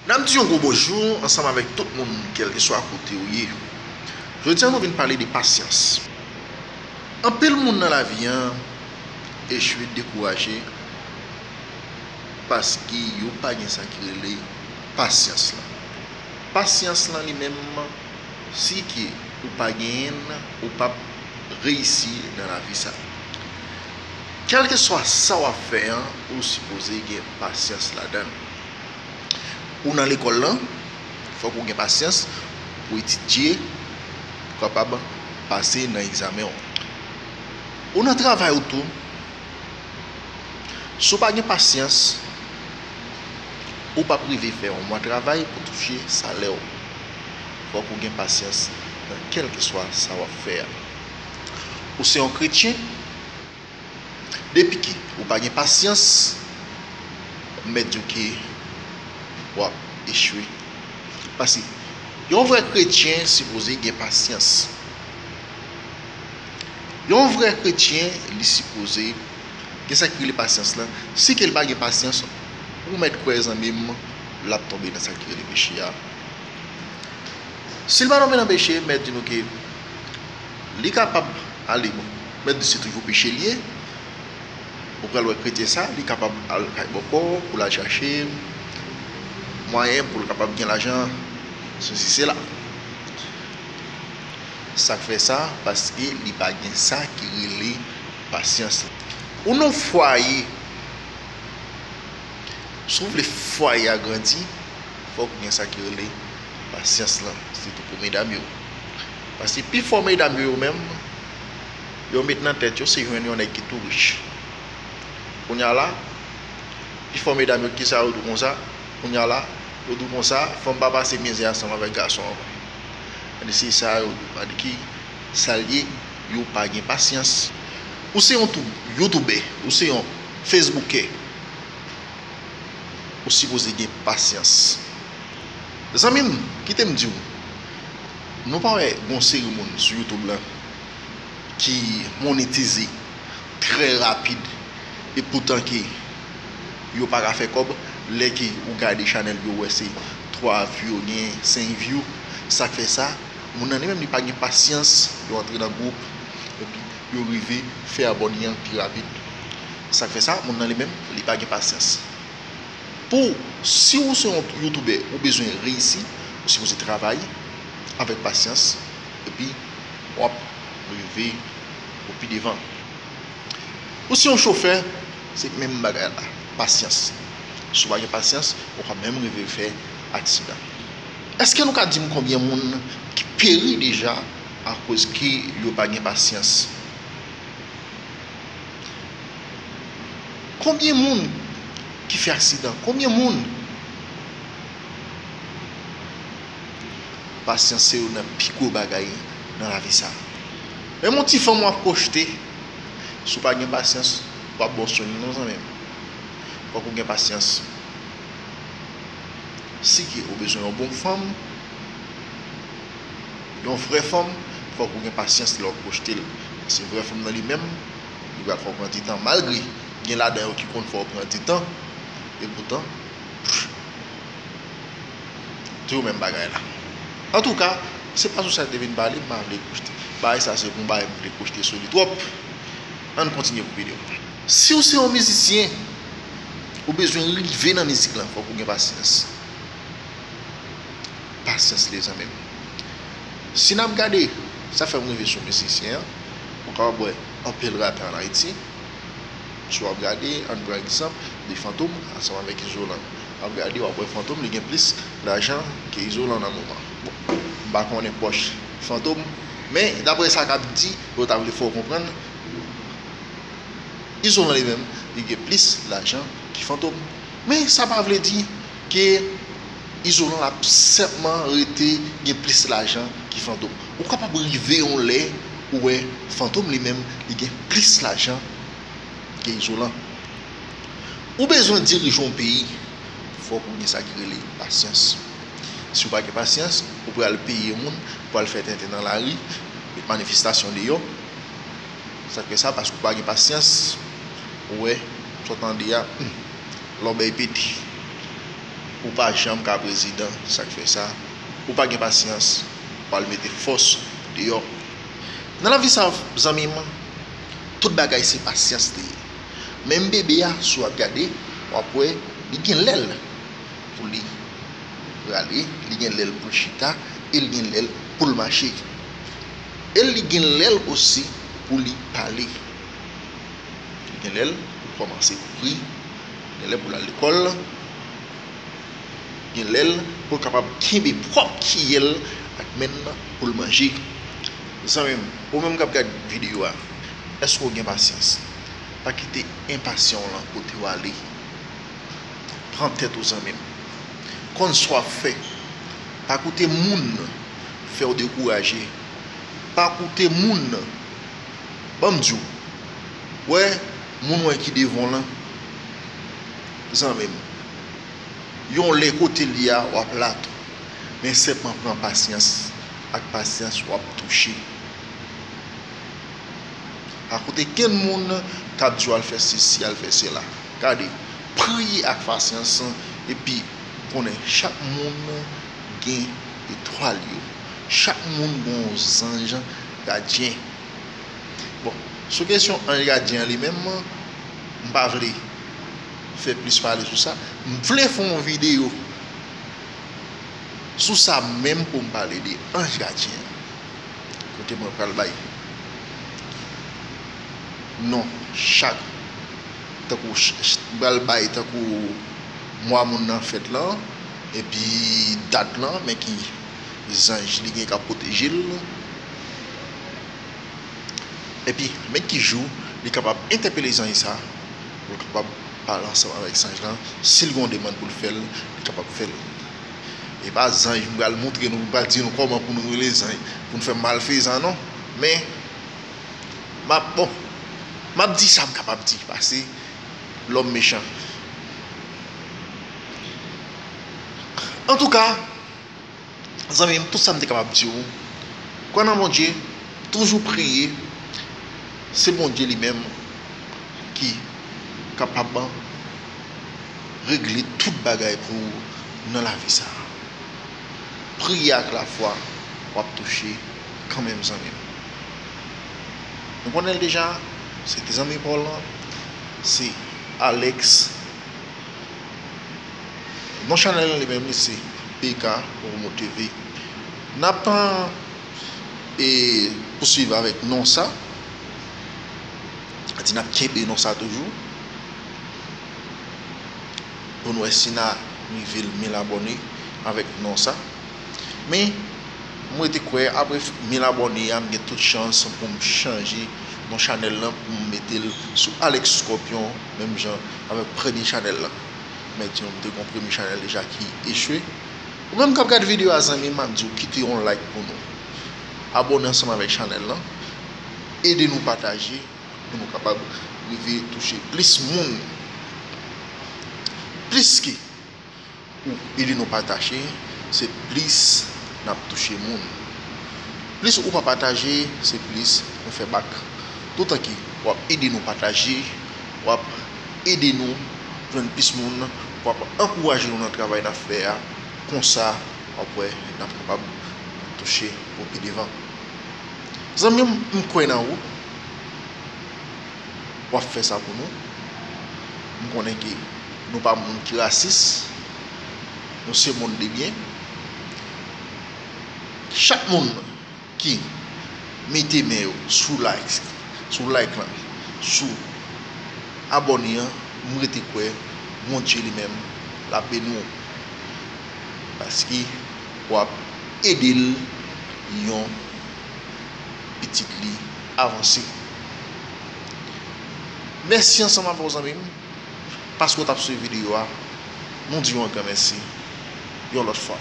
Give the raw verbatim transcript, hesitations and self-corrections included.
N ap di yon gwo bonjou ansanm avèk tout moun, kèlkeswa kote w ye. Jodi a, nou vin pale de pasyans. Anpil moun nan lavi an echwe, dekouraje, paske yo pa gen sa ki rele pasyans lan. Pasyans lan li menm, si ke ou pa genyen l, ou p ap reyisi nan lavi sa. Kèlkeswa sa w ap fè an, ou sipoze gen pasyans ladan l. Ou nan lekòl lan, fòk ou gen pasyans pou etidye, pou kapab pase nan egzamen w. Ou nan travay ou tou, si w pa gen pasyans, ou p ap rive fè yon mwa travay pou touche salè w. Fòk ou gen pasyans nan kèlkeswa sa w ap fè a. Ou se yon kretyen, depi ke ou pa gen pasyans, m mèt di w ke w ap echwe. Paske yon vrè kretyen sipoze gen pasyans. Yon vrè kretyen, li sipoze gen sa ki rele pasyans lan. Si ke l pa gen pasyans, ou mèt kwè, zanmi m, l ap tonbe nan sa ki rele peche a. Si l pa tonbe nan peche, m mèt di nou ke li kapab ale, bon, m mèt di se toujou peche l ye. Ou pral wè kretyen sa, li kapab al kay bòkò pou l al chache mwayen pou l kapab gen lajan, sesi sela. Sa k fè sa? Paske li pa gen sa ki rele pasyans. Ou nan fwaye, si w vle fwaye a grandi, fòk ou gen sa ki rele pasyans lan, sitou pou medam yo. Paske pifò medam yo, yo menm, yo met nan tèt yo se jwenn yon nèg ki tou rich. Kounye a la, pifò medam yo, kisa yo di w konsa? Kounye a la, yo di w konsa, fanm pa pase mizè ansanm avèk gason ankò. Gade, se sa yo di w, gade ki sa l ye, yo pa gen pasyans. Ou se yon tou-, youtubè, ou se yon facebookè, ou sipoze gen pasyans. Zanmi m, kite m di w, nou pa wè gon seri moun sou YouTube lan ki monetize trè rapid, e poutan ke yo pa ka fè kòb, lè ke ou gade chanèl yo, ou wè se twa view yo gen, senk view. Sa k fè sa? Moun nan li menm li pa gen pasyans, yo antre nan gwoup, epi yo rive fè abòne an pi rapid. Sa k fè sa? Moun nan li menm, li pa gen pasyans. Pou, si ou se yon youtubè, ou bezwen reyisi, ou sipoze travay avèk pasyans, epi w ap rive pou pi devan. Ou se yon chofè, se menm bagay la, pasyans. Si w pa gen pasyans, ou ka menm rive fè aksidan. Èske nou ka di m konbyen moun ki peri deja akoz ke yo pa gen pasyans? Konbyen moun ki fè aksidan? Konbyen moun? Pasyans se youn nan pi gwo bagay nan lavi sa. Menm yon ti fanm w ap kwochte, si w pa gen pasyans, w ap bon sou li non, zanmi m. Fòk ou gen pasyans. Si ke ou bezwen yon bon fanm, yon vrè fanm, fòk ou gen pasyans lè w ap kwochte l. Paske vrè fanm nan li menm, li pral fè w pran ti tan. Malgre gen ladan yo ki konn fè w pran ti tan, epoutan, toujou menm bagay la. Antouka, se pa sou sa m te vin pale, m pa vle kwochte. Bagay sa se pou bagay m vle kwochte sou li twòp. Ann kontinye pou videyo. Si w se yon mizisyen, ou bezwen rive nan mizik lan, fòk ou gen pasyans. Pasyans, lezanmi m. Si n ap gade, sa fè m rive sou mizisyen an, ou kapab wè anpil rapè ann Ayiti. Si w ap gade, ann pran egzanp de Fantom ansanm avèk Izolan. W ap gade, w ap wè Fantom, li gen plis lajan ke Izolan nan moman. Bon, m pa konnen pòch Fantom, men daprè sa k ap di, yo ta vle fè w konprann, Izolan li menm, li gen plis lajan ke Fantom. Men sa pa vle di ke Izolan ap senpman rete gen plis lajan ke Fantom. Ou kapab rive yon lè ou wè Fantom li menm, li gen plis lajan ke Izolan. Ou bezwen dirije yon peyi, fòk ou gen sa ki rele pasyans. Si w pa gen pasyans, ou pral peye moun pou al fè tenten nan lari, met manifestasyon deyò. Sa k fè sa? Paske w pa gen pasyans. Ou wè, sa w tande a, hmm, lòbèy pete. Ou pa janm ka prezidan, sa k fè sa. Ou pa gen pasyans, w al mete fòs deyò. Nan lavi sa, zanmi m, tout bagay se pasyans li ye. Menm bebe a, si w ap gade, w ap wè, li gen lèl pou li rale, li gen lèl pou l chita, e li gen lèl pou l mache. E li gen lèl osi pou li pale. Li gen lèl pou l kòmanse kouri, gen lèl pou l al lekòl, gen lèl pou l kapab kenbe pwòp kiyè l ak men l pou l manje. Zanmi m, ou menm k ap gad videyo a, èske w gen pasyans? Pa kite enpasyan w lan pote w ale. Pran tèt ou, zanmi m. Konn sa w ap fè. Pa koute moun fè w dekouraje. Pa koute moun. Ban m di w. Wè, moun wè ki devan w lan, zanmi m, yon lè kote l ye a, w ap la tou. Men senpman pran pasyans. Ak pasyans, w ap touche. Pa koute kenn moun k ap di w al fè sesi, al fè sela. Gade, priye ak pasyans, epi konnen chak moun gen etwal yo. Chak moun gen yon zanj gadyen. Bon, sou kesyon anj gadyen an li menm, m pa vle fè plis pale sou sa. M vle fè yon videyo sou sa menm pou m pale de anj gadyen an. Kote mwen pral bay non chak, tankou ch-, ch-, pral bay tankou mwa moun nan fèt lan, epi dat lan, men ki zanj li gen k ap pwoteje l. Epi, men ki jou li kapab entèpele zanj sa, pou l kapab pale ansanm avèk zanj lan. Si l gen yon demann pou l fè l, li kapab fè l. E pa zanj m pral montre nou, m pral di nou kòman pou nou rele zanj, pou n fè malfezan, non. Men, m ap, bon, m ap di sa m kapab di, paske lòm mechan. Antouka, zanmi m, tout sa m te kapab di w, kwè nan Bondye, toujou priye, se Bondye li menm ki kapab regle tout bagay pou ou nan lavi sa a. Priye ak lafwa, w ap touche kanmenm, zanmi m. Nou konnen l deja, se te zanmi pa w lan, se Alex. Non chanèl li menm, li se P K Promo T V. N ap, e, pousuiv avèk non sa. Di n ap kenbe non sa toujou. Pou n wè si n a rive l mil abòne avèk non sa. Men, m rete kwè, apre mil abòne a, m gen tout chans pou m chanje non chanèl lan, pou m mete l sou Alex Scorpion, menm jan avèk premye chanèl lan. Men di nou, m te gen yon premye chanèl deja ki echwe. Ou menm k ap gad videyo a, zanmi m, m ap di w kite yon like pou nou. Abòne ansanm avèk chanèl lan. Ede nou pataje pou nou kapab rive touche plis moun. Plis ke ou ede nou pataje, se plis n ap touche moun. Plis ou pa pataje, se plis nou fè bak. Toutan ke w ap ede nou pataje, w ap ede nou jwenn plis moun, w ap ankouraje nou nan travay n ap fè a. Konsa, w ap wè n ap kapab touche pou pi devan. Zanmi m, m kwè nan ou. W ap fè sa pou nou. M konnen ke nou pa moun ki rasis. Nou se moun de byen. Chak moun ki mete men yo sou like, sou like lan, sou abòne an, m rete kwè Bondye li menm l ap beni w. Paske w ap ede l yon pitit li avanse. Mèsi ansanm avè w, zanmi m, paske w t ap swiv videyo a. Nou di w yon gran mèsi yon lòt fwa.